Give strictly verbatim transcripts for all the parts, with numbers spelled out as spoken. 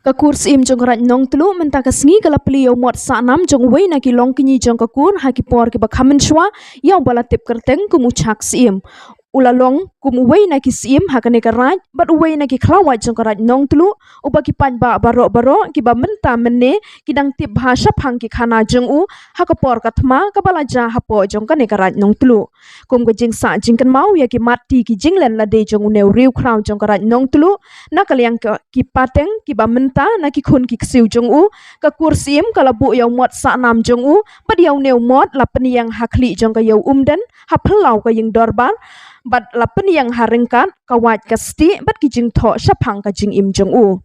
Ka kur syiem jong ka Raid Nongtluh mynta ka sngi ka la plie ïa u mot sahnam jong uwei na ki longkñi jong ka kur ha ki por kiba kham mynshuwa ïa uba la tip kyrteng kum u Chak Syiem. U la long kum uwei na ki syiem ha kane ka raid bad uwei na ki khlawait jong ka Raid Nongtluh, uba ki paidbah baroh baroh kiba mynta mynne ki dang tip bha shaphang ki khana jong u ha ka por ka thma kaba la jia hapoh jong kane ka Raid Nongtluh. Kum ka jingsah jingkynmaw ïa ki mat ti ki jinglen lade jong une u riewkhraw jong ka Raid Nongtluh, na ka liang ka ki pateng kiba mynta na ki khun ki ksiew jong u, ka kur syiem ka la buh ïa u mot sahnam jong u bad ïa une u mot la pynïeng ha khlieh jong ka ïew umden ha phyllaw ka ïing dorbar bad la pynïeng ha ryngkat ka wait ka stieh bad ki jingthoh shaphang ka jingim jong u.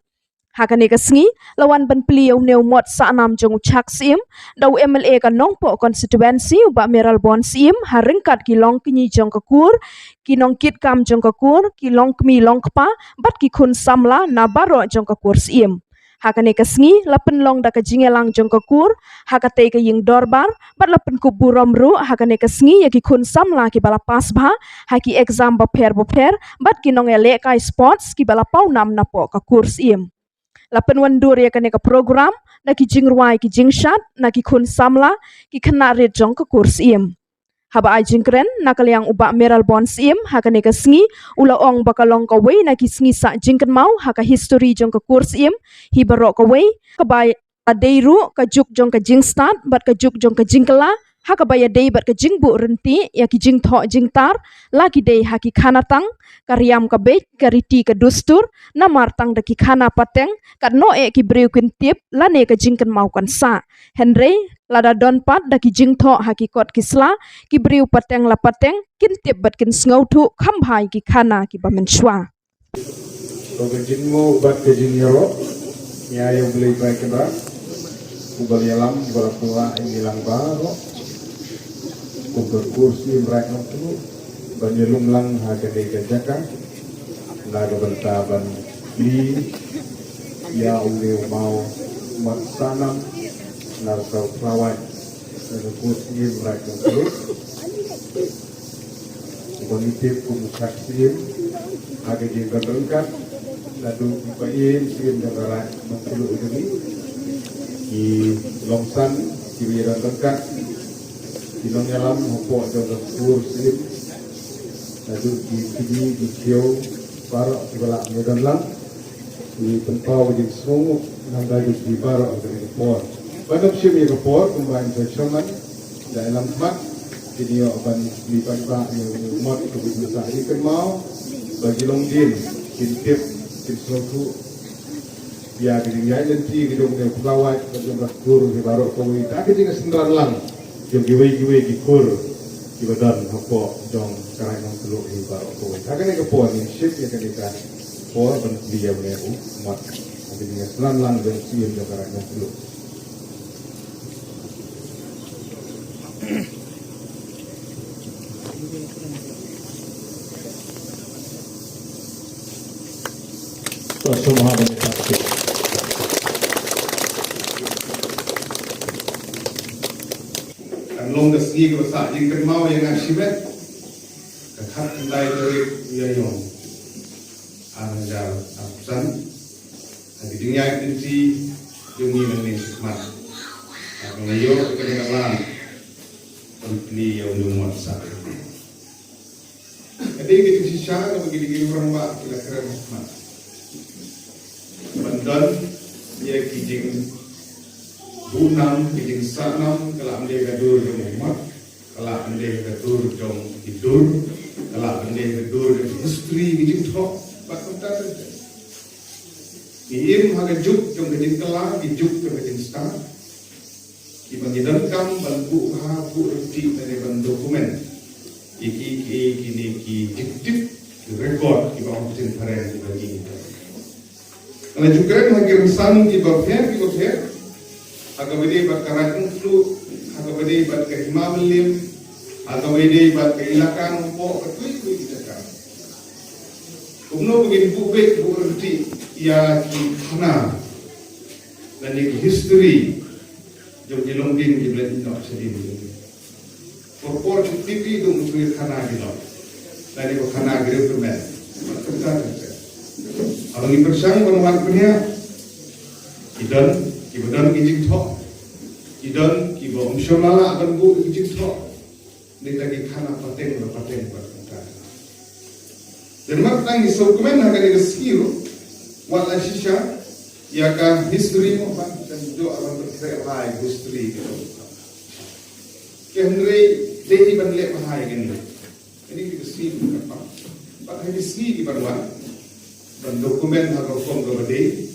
Ha kane ka sngi la wan ban plie ïa une u mot sahnam jong u Chak Syiem da u M L A ka Nongpoh constituency u Bah Mayralborn Syiem ha ryngkat ki longkñi jong ka kur, ki nongkitkam jong ka kur, ki longkmie longkpa bad ki khun samla na baroh jong ka kur syiem. Ha kane ka sngi la pynlong da ka jingïalang jong ka kur ha katei ka ïing dorbar bad la pynkup burom ruh ha kane ka sngi ïa ki khun samla kiba la pass bha ha ki exam bapher bapher bad ki nongïalehkai sports kiba la paw nam napoh ka kur syiem. La pynwandur ïa kane ka program na ki jingrwai ki jingshad na ki khun samla, ki khynnah rit jong ka kur syiem. Haba ai jingkren na ka liang u Bah Mayralborn Syiem ha kane ka sngi, u la ong ba ka long kawei na ki sngi sah jingkynmaw ha ka history jong ka kur syiem hi baroh kawei, kaba ïadei ruh ka juk jong ka jingstad bad ka juk jong ka jingkylla, ha kaba ïadei bad ka jingbuh ryntieh ïa ki jingthoh jingtar, la ki dei ha ki khana tang, ka riam ka beit, ka riti ka dustur, namar tang da ki khana pateng katno eh ki briew kin tip lane ka jingkynmaw kan sah. Hynrei lada don pat da ki jingthoh ha ki kot ki sla, ki briew pateng la pateng kin tip bad kin sngewthuh kham bha ïa ki khana kiba mynshuwa. Ko ka jingmo bad ka jingïaroh, ïa ïa U Blei Trai Kynrad uba la ïalam, uba la pynlah ïa ngi lang baroh. Ko ka kur syiem Raid Nongtluh ban ïalum lang ha kane ka jaka na ka bynta ban plie ïa une u mot sahnam na ka khlawait na ka kur syiem Raid Nongtluh. Uba ngi tip kum u Chak Syiem ha ka jingdon ryngkat naduh ki paid syiem jong ka Raid Nongtluh jong ngi, ki longsan kiba ïadon ryngkat, ki nongïalam hapoh jong ka kur syiem, naduh ki kñi ki khiew baroh kiba lah ïadon lang. Ngi pynpaw ka jingsngewnguh na ka bynta jong phi baroh ha kane ka por. Ban ym shim ïa ka por, kumba in sa shong man, da ïalam khmat, kin ïoh ban plie paidbah ïa u mot kaba ngi sa ïa kynmaw ba ki longdien kin tip, kin sngewthuh ïa ka jingïaid lynti ka jong une u khlawait ka jong ka kur hi baroh kawei, da ka jingsynran lang jong kiwei kiwei ki kur kiba don hapoh jong ka Raid Nongtluh hi baroh kawei. Ha kane ka por ngin shim ïa kane ka por ban plie ïa une u mot. Ka jingsynran lang jong u syiem jong ka Raid Nongtluh. Kan long ka sngi kaba sah jingkynmaw ïa nga shimet, ka khatkhyndai tarik Ïaïong ar hajar arphew san, ha ki jingïaid lynti jong ngi nangne shakhmat, ha kaba ngi ïoh ïa kane ka lad ban plie ïa une u mot sahnam. Ka dei ka jingshisha kaba ki dei ki rangbah ki la kren ha khmat ban don ïa ki jingbuh nam, ki jingsahnam, ka lah ban dei ka dur jong u mot, ka lah ban dei ka dur jong ki dur, ka lah ban dei ka dur jong ki history, ki jingthoh bad kumta ter ter. Ngi im ha ka juk jong ka jingkylla, ka juk jong ka jingstad. Kiba ngi donkam ban buh bha, buh ryntih lane ban document ïa ki, ki, kine ki tip tip, ki record kiba ong ka ktien phareng kiba ngi. Nga la ju kren ha ki rynsan kiba pher kiba pher, ha kaba ïadei bad ka Raid Nongtluh, ha kaba ïadei bad ka Hima Mylliem, ha kaba ïadei bad ka Elaka Nongpoh, ka tei tei ki jaka. Kumno ba ngin buh beit buh ryntih ïa ki khana lane ki history jong ki longdien kiba la ïehnoh shadien. Por por ki tip ïa u dum u khana ki long, lane u khana ki riew kmen. Haba ngi pyrshang ban wad bniah, Don kiba don ki jingthoh, ki don kiba ym shym la lah ban buh ki jingthoh. Nangta ki khana pateng la pateng bad kumta. Te namar kata ngi sngewkmen ha kane ka sngi ruh, wat la shisha ïa ka history mo, ban ïoh ban pynkhreh bha ïa ka history ka jong ka. Hynrei dei ban leh bha ïa kane. Kane ka sngi ka pang. Bad ha ki sngi ki ban wan, ban document ha ka rukom kaba dei,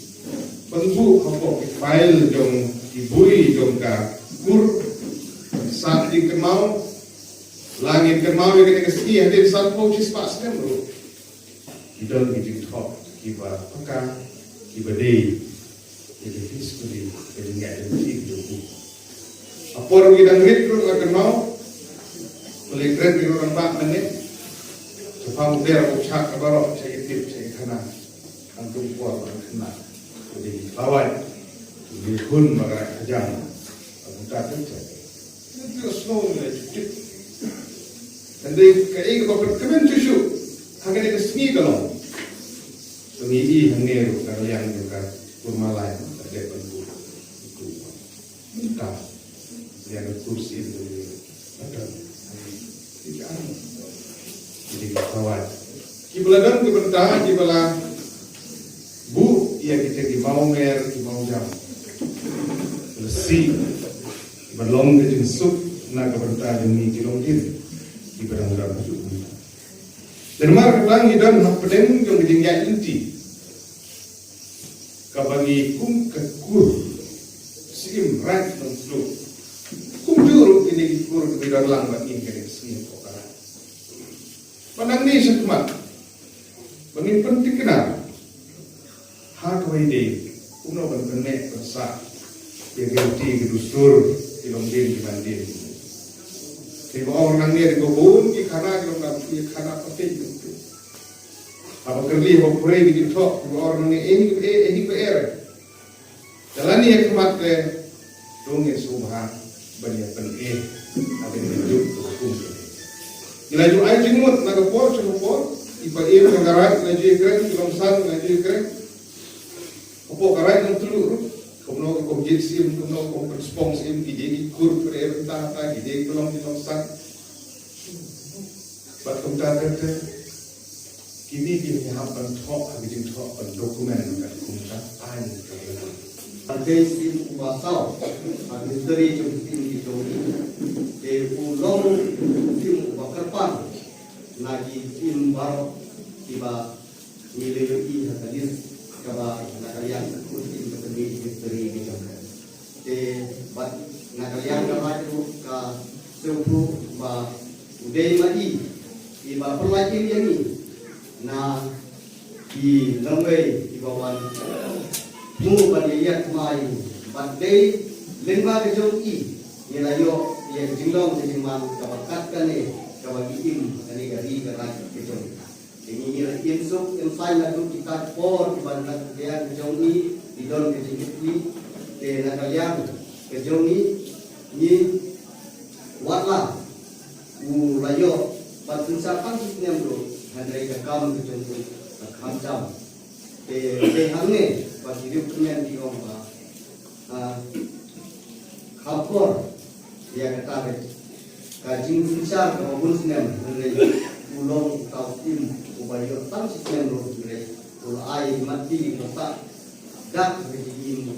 ban buh hapoh ki file jong ki bui jong ka kur, ban sah jingkynmaw. La ngin kynmaw ïa kane ka sngi hadien sanphew shispah snem ruh, ki don ki jingthoh kiba paka, kiba dei ïa ka history, ka jingïaid lynti jong u. Ha por ba ngi dang rit ruh nga kynmaw, balei kren ki ruh rangbah mynne. Shaphang u der u chak ka baroh, sha ki tip, sha ki khana. Hangtum por ba ngi khynnah, u dei ki khlawait, u dei hun ba ka rai ka jam. Ba kumta kan check. Ngi ju sngew ngi la ju tip. Hynrei kaei kaba pynkmen shuh shuh ha kane ka sngi ka long, to ngi i hangne ruh ka liang jong ka kur Malai ka dei ban buh. Mynta ïa ka kur sien ka liang. Mynta ki ka ang. Ki dei ki kawai, kiba la don ki bynta, kiba la buh ïa kita ki mawmer, ki mawjam. Lasi ba long ka jingsuk na ka bynta jong ngi ki longdien kiba dang don hajuh mynta. Te namar kata ngi don hapdeng jong ka jingïaid lynti kaba ngi kum ka kur Syiem Raid Nongtluh. Kumjuh ruh kine ki kur kiba don lang bad ngi ha kane ka sngi hapoh ka Raid. Ba nangne shakhmat ba ngin pynthikna ha kawei de kumno ban pynneh pynsah ïa ka riti ka dustur, ki longdien ki mandien. Te ba ong nangne ruh ba bun ki khana ki long, ki khana pateng. Haba kyrli haba pule ki jingthoh, ki ba ong nangne eh hi ba eh, eh hi ba eh. Te lane ha khmat te to ngin sngewbha ban ïa pyneh ha ka jingïaid lynti ka kum. Ngi la ju ai jingmut na ka por sha ka por, i paidbah jong ka Raid ngi la ju ïakren, ki longsan ngi la ju ïakren. Hapoh ka Raid Nongtluh ruh, kumno ka kong jied syiem, kumno ka kong pynspong syiem, ki dei ki kur, ki dei bynta, ki dei ki long ki longsan. Bad kumta ter ter kine ki hap ban thoh ha ki jingthoh, ban document kat kumta aiñ ka. Ka dei syiem uba saw ha ka history jong ka ri jong ngi. Te u long syiem uba kyrpang na ki syiem baroh kiba ngi la ïohi ha ka list kaba na ka liang ka kur syiem ka pynmih history ka jong ka. Te bad na ka liang ka Raid ruh ka sngewthuh ba u dei ma i iba pynlait im ïa ngi na ki longwei kiba wan thmu ban ïaid thma ïa ngi. Bad dei lyngba ka jong i ngi la ïoh ïa ka jinglong ka jingman kaba kat kane kaba ngi im ha kane ka ri ka Raid ka jong i. Te ngi, ngi la im suk im saiñ naduh kita ki por kiba na ka liang ka jong i ki don ka jingkitkhlieh. Te na ka liang ka jong i ngi, wat la u la ïoh ban synshar tang shi snem ruh, hynrei ka kam ka jong u ka kham jam. Te dei hangne ba ki riewkyrmen ki ong ba, ah, kham kor ïa kata ka, ka jingsynshar kaba bun snem, hynrei u long uta u syiem uba ïoh tang shi snem ruh, hynrei u la ai mat ki ba sah dak ha ka jingim u